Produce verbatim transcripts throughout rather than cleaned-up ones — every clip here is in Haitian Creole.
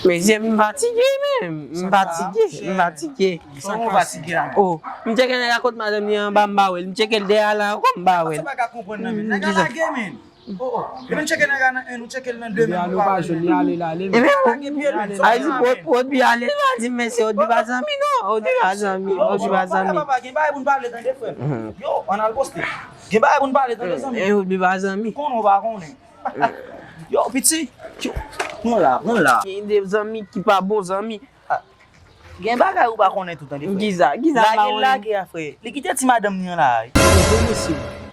Mesye, m fatige menm. M fatige, m fatige. Sa w fatige la? Oh, m tcheke nèg la kot madanm li anba, m pa wè l. M tcheke l dèyè la ankò, m pa wè l. Sa pa ka konprann nan men. Nèg la lage men. Oh, oh. Epi n tcheke nèg la nan en, nou tcheke l nan de men, nou pa wè l. Li ale, li ale, li ale. Nèg la lage pye l men. Sa vle di Rodby ale, li pa di mesye, Rodby pa zanmi non. Rodby pa zanmi, Rodby pa zanmi. Papa, gen bagay pou n pale tande frè m. Yo, ann al poste. Gen bagay pou n pale tande zanmi. Rodby pa zanmi. Konnen w pa konnen. Yo, piti. Yo, pran la, pran la. Gen de zanmi ki pa bon zanmi. Gen bagay ou pa konnen tou tande frè. Kisa, kisa m pa konnen? Lage, lage a frè. Li kite ti madanm li an la.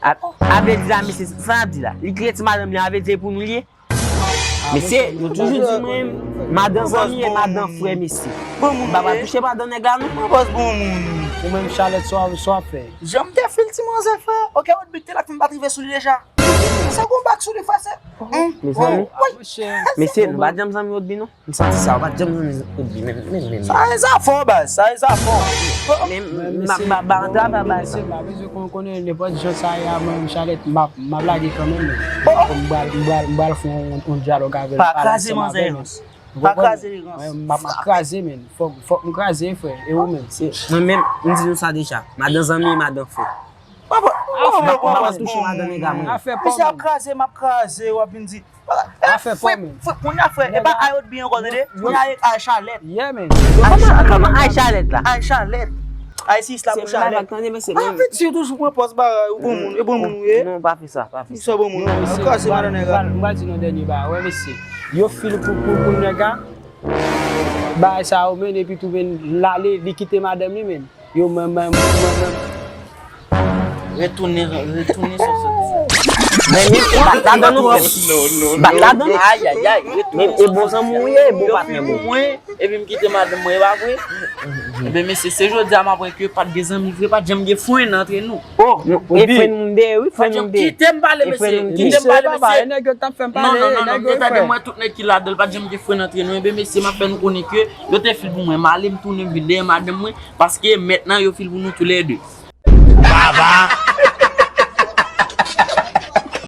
A vle di la mesye, sa n ap di la. Li kite ti madanm li an, a vle di pou nou li ye. Mesye, nou toujou di mwen, madan zanmi e madan frè mesye. M pa pral touche madan nèg la non. Mwen pòs bon moun. Ou menm Charlette, sa w ap fè? Jan m te fil ti manzè frè. Ok, Rodby te la k fè m pa t rive sou li deja. Sa gon bak sou li frè se. Mezanmi. Mesye, nou pa janm zanmi Rodby non. M santi sa, ou pa t janm zanmi Rodby menm, menm, menm. Sa e zafè w baz, sa e zafè w. Men m ap ba, ba an travay baz. Mesye, m pa bezwen konn, konnen nenpòt jan sa ye a, mwen menm Charlette, m ap, m ap lage kanmenm men. M pral, m pral, m pral fè yon, yon dyalòg avè l. Pa kraze manzè Rans. Pa kraze li Rans. M ap kraze men. Fòk, fòk m kraze frè. E ou menm? Mwen menm, m di nou sa deja. Madan zanmi e madan frè. Papa, papa, papa, touche madan nèg la mwen. Afè pa w menm. Misye ap kraze, m ap kraze, w ap vin di. Afè pa w menm. Frè, kounye a frè, e pa Rodby ankò tande. Kounye a e Charlette. Yeah man. Kòman, kòman Charlette la? Charlette. Ay si isla pou Charlette. Tande mesye. Ah, piti, ou toujou pran pòz bagay, ou bon moun, e bon moun ou ye. Non, pa fè sa, pa fè sa. Misye bon moun. Kraze madan nèg la. M pral di nou dènye bagay, wè mesye. Yo fil pou, pou, pou nèg la. Bagay sa yo men, epi tou men l ale, li kite madanm li men. Yo, men, men, men, men, men. Retounen, retounen sou sa. Men, men, bat ladan non, frè. Bat ladan non. Ay, ay, ay, retounen. Men, e bon zanmi w ye, e bon patnè w ye. Epi m kite madanm mwen, e pa vre? Ebyen, mesye, se jodi a m aprann ke pa t gen zanmi vre, pa t janm gen frenn antre nou. Oh, e frenn moun de, wi, frenn moun de. Kite m pale, mesye. Kite m pale, mesye. E nèg yo t ap fè m pale, non, non, non, non, mesye, tande mwen, tout nèg ki ladan l, pa t janm gen frenn antre nou. Ebyen, mesye, m ap fè nou konnen ke yo te fil pou mwen. M ale, m tounen, m vin dèyè madanm mwen. Paske mentnan yo fil pou nou toulède. Baba!